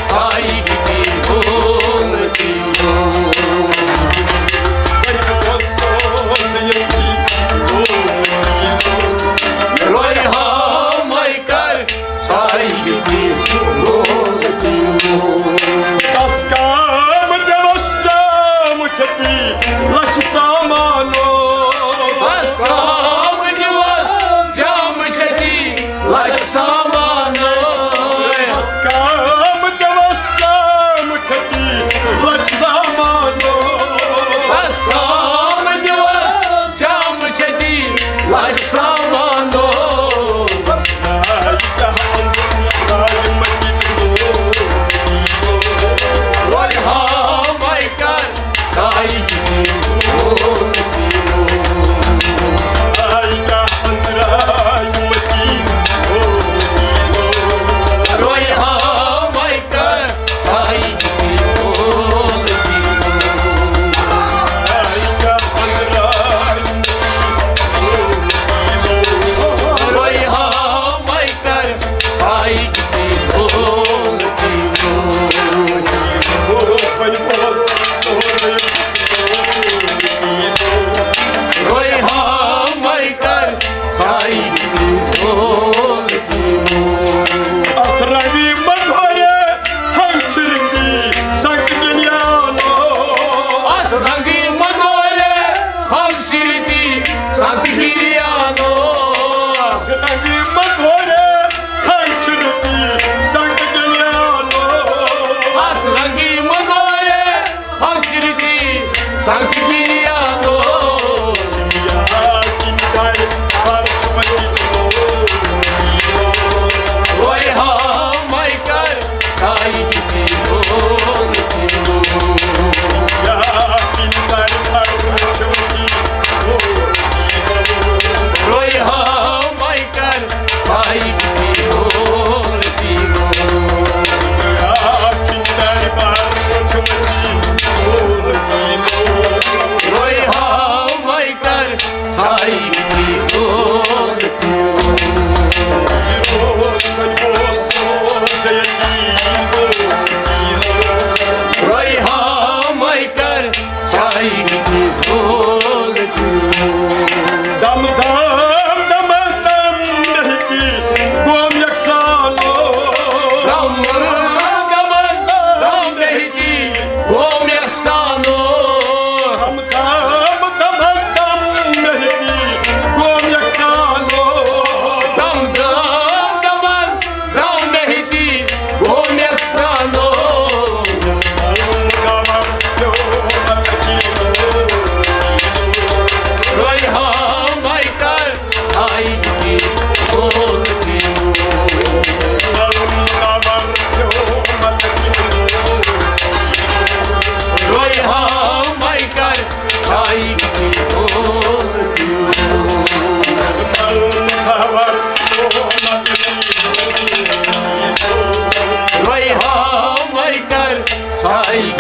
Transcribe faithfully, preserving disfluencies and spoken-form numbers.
سایہِ دِتہِ لول دِیو۔ وۄنۍ اوس سوز ییٚتی لول دِیو۔ رویہِ ہامے کر سایہِ دِتہِ لول دِیو۔ تس کام دِوس جام چھتی لچھ سامانو۔ تس کام دِوس جام چھتی لچھ سامانو۔ تس کام دِوس جام چھتی لچھ سامانو۔ تس کام دِوس جام چھتی لچھ سامانو۔ رویہِ ہامے کر سایہِ دِتہِ لول دِیو۔ رویہِ ہامے کر سایہِ دِتہِ لول دِیو۔ رویہِ ہامے کر سایہِ دِتہِ لول دِیو۔ اوس وۄنۍ پوٚز سورُے۔ رویہِ ہامے کر سایہِ دِتہِ لول دِیو۔ اتھ رنگہِ منگورے ہم چھرتی سنگ گلیانو۔ اتھ رنگہِ منگورے ہم چھرتی سنگ گلیانو۔ اتھ رنگہِ منگورے ہم چھرتی سنگ گلیانو۔ اتھ رنگہِ منگورے ہم چھرتی سنگ گلیانو۔ یا چندر پر چھمتی رویہِ ہامے کر سایہِ دِتہِ لول دِیو۔ یا چندر پر چھمتی رویہِ ہامے کر سایہِ دِتہِ لول دِیو۔ یا چندر پر چھمتی رویہِ ہامے کر سایہِ دِتہِ لول دِیو۔ رویہِ ہامے کر سایہِ دِتہِ لول دِیو۔ دم دم دم دم دہتی قوم یکسانو۔ دم دم دم دہتی قوم یکسانو۔ دم دم دم دم دہتی قوم یکسانو۔ دم دم دم دم دہتی قوم یکسانو۔ رویہِ ہامے کر سایہِ دِتہِ لول دِیو۔ رویہِ ہامے کر سایہِ دِتہِ لول دِیو۔ رویہِ ہامے کر سایہِ